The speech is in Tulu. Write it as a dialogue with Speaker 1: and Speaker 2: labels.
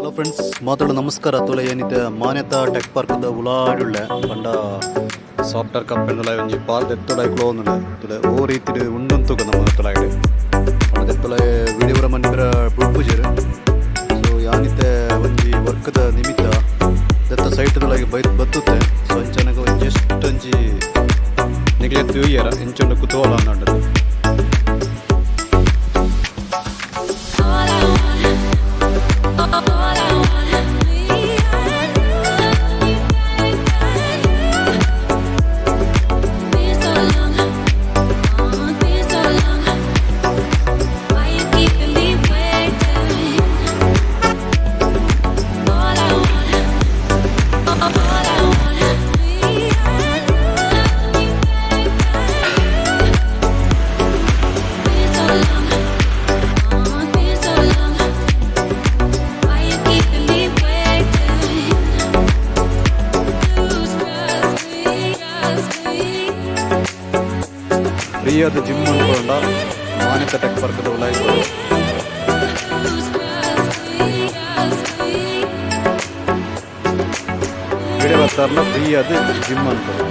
Speaker 1: ಹಲೋ ಫ್ರೆಂಡ್ಸ್, ಮಾತಾಡೋ ನಮಸ್ಕಾರ. ತೋಲೆ ಏನಿದೆ ಮಾನ್ಯತಾ ಟೆಕ್ ಪಾರ್ಕ್ದ ಉಲಾಡುಳ್ಳೆ ಪಂಡ ಸಾಫ್ಟ್ವೇರ್ ಕಂಪನಿಲ ಒಂಜಿ ಪಾಲ್ ದೆತ್ತೊಡಾಯ್ ಕ್ಲೋನುಳ್ಳೆ. ತುಲೆ ಓ ರೀತಿಡ್ ಉಂಡುಂತುಗ ನಮ್ಮ ತುಲಾಯ್ಡ್ ಪಂಡ ದೆತ್ತೊಲ ವಿಡಿಯೋ ಮನ್ಪೆರ ಬುಡ್ಪುಜೆರ್. ಸೊ ಯಾನಿತ್ತೆ ಒಂಜಿ ವರ್ಕ್ದ ನಿಮಿತ್ತ ದೆತ್ತ ಸೈಟ್ ದೊಳಗೆ ಬೈತ್ ಬತ್ತುತ್ತೆ. ಸೊ ಅಂಚನಗ ಒಂಜಿ ಜಸ್ಟ್ ಒಂಜಿ ನಿಗ್ಲೆ ತೂಯರ ಎಂಚೊಂಡು ಕುತೂಹಲ ಅಂದಂಡದು.
Speaker 2: All I want, all I want, me and you, been so long, oh, been so long. Why you keeping me waiting? All I want, all I want, me and you, been so long. Oh, been so long. Why you keeping me waiting? Lose trust me, trust me.
Speaker 1: Free ಆದ ಜಿಮ್ ಅನ್ಕೊಂಡ ಮಾನ್ಯತಾ ಟೆಕ್ ಪಾರ್ಕ್ದ ಉಲಾಯಿ.
Speaker 2: Lose trust me, trust me.
Speaker 1: Video ಬರ್ತಾರಲ್ಲ, ಫ್ರೀ ಆದ ಜಿಮ್ ಅನ್ಕೊಂಡು.